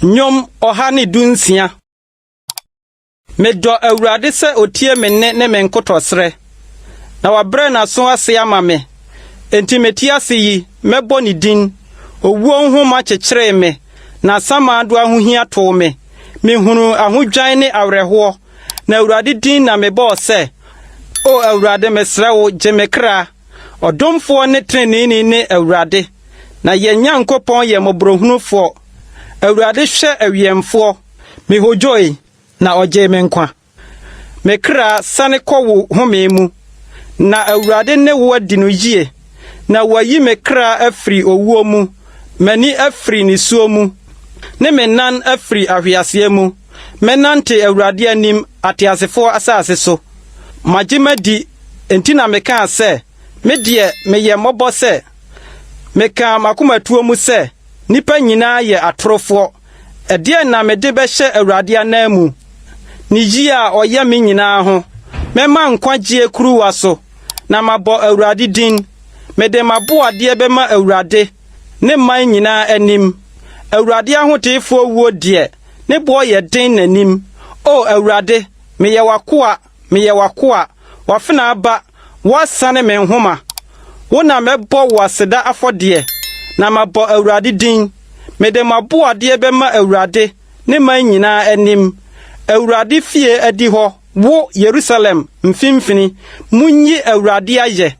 Nnwom 116. Medɔ Awurade sɛ otie me nne ne me nkotɔsrɛ, na wabrɛ n'aso ase ama me. Enti mete ase yi, mɛbɔ ne din. Owuo nhoma kyekyeree me, na asamando ahohia too me. Mehunuu ahodwan ne awerɛhoɔ, na Awurade din na mebɔɔ sɛ, O Awurade, mesrɛ wo, gye me kra. Ɔdomfoɔ ne treneeni ne Awurade, na yɛn Nyankopɔn yɛ mmɔborɔhunufoɔ. Awurade hwɛ awiɛmfoɔ. Mihodwoe, na ogyee me nkwa. Me kra, sane kɔ wo home mu, na Awurade ne wo adi no yie. Na wayi me kra afiri owuo mu, m'ani afiri nisuo mu, ne me nan afiri ahweaseɛ mu. Mɛnante Awurade anim ateasefoɔ asase so. Magye madi, enti na mekaa sɛ, Me deɛ, meyɛ mmɔbɔ sɛ. Mekaa m'akomatuo mu sɛ, Nnipa nyinaa yɛ atorofoɔ. Ɛdeɛn na mede bɛhyɛ Awurade ananmu? Ne yie a ɔyɛ me nyinaa ho. Mɛma nkwagyeɛ kuruwa so, na mabɔ Awurade din. Mede m'aboadeɛ bɛma Awurade, ne man nyinaa anim. Awurade ahoteefoɔ wuo deɛ, ne boɔ yɛ den n'anim. O Awurade, meyɛ w'akoa, meyɛ w'akoa, w'afenaa ba, woasane me nhoma. Wo na mɛbɔ wo aseda afɔdeɛ, na mabɔ Awurade din. Mede m'aboadeɛ bɛma Awurade, ne man nyinaa anim. Awurade fie adihɔ, wo Yerusalem mfimfini, munyi Awurade ayɛ.